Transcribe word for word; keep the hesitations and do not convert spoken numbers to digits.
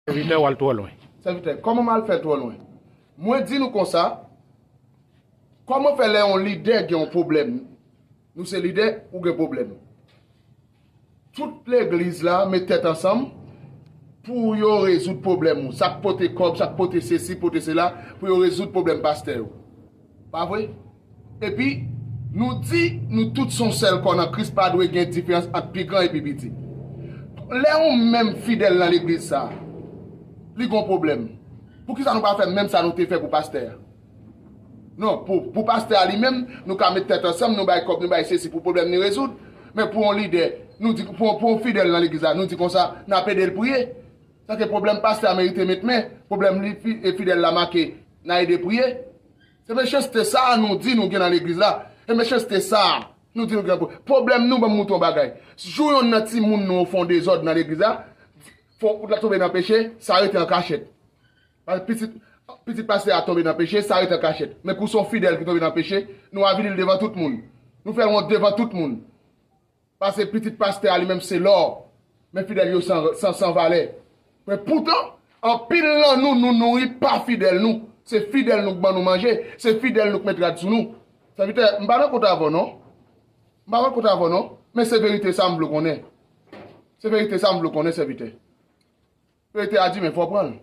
Sèvitè, w al twò lwen. Sèvitè, kòman m al fè twò lwen? Mwen di nou konsa, kòman fè lè yon lidè gen yon pwoblèm? Nou se lidè, ou gen pwoblèm. Tout legliz la met tèt ansanm pou yo rezoud pwoblèm ou. Sa k pote kòb, sa k pote sesi, pote sela, pou yo rezoud pwoblèm pastè yo. Pa vre? Epi, nou di, nou tout se yon sèl kò nan Kris, pa dwe gen diferans ant pi gran epi piti. Lè yon menm fidèl nan legliz sa, li gon pwoblèm. Poukisa nou pa fè menm sa nou te fè pou pastè a? Non, pou, pou pastè a li menm, nou ka met tèt ansanm, nou bay kòb, nou bay sesi pou pwoblèm li rezoud. Men pou yon lidè, nou di, pou, pou yon fidèl nan legliz la, nou di konsa, n ap ede l priye. Sa ke pwoblèm pastè a merite met men, pwoblèm li fi, e fidèl la make, n a ede priye. Se mechanste sa a nou di nou gen nan legliz la. Se mechanste sa a nou di nou gen pou. Pwoblèm nou, ban m montre yon bagay. Jou yonn nan timoun nou fè yon dezòd nan legliz la, fò, ou ta tonbe nan peche, sa rete an kachèt. Pitit, pitit pastè a tonbe nan peche, sa rete an kachèt. Men kou se yon fidèl ki tonbe nan peche, nou avili l devan tout moun. Nou fè l wont devan tout moun. Paske pitit pastè a li menm se lò. Men fidèl yo san, san, san valè. Men poutan, anpil nan nou, nou nouri pa fidèl nou. Se fidèl nou k ban nou manje, se fidèl nou k met rad sou nou. Sèvitè, m pa nan kont avè w non. M pa nan kont avè w non. Men se verite sa m vle w konnen. Se verite sa m vle w konnen, sèvitè. Verite a di, men fò w pran l.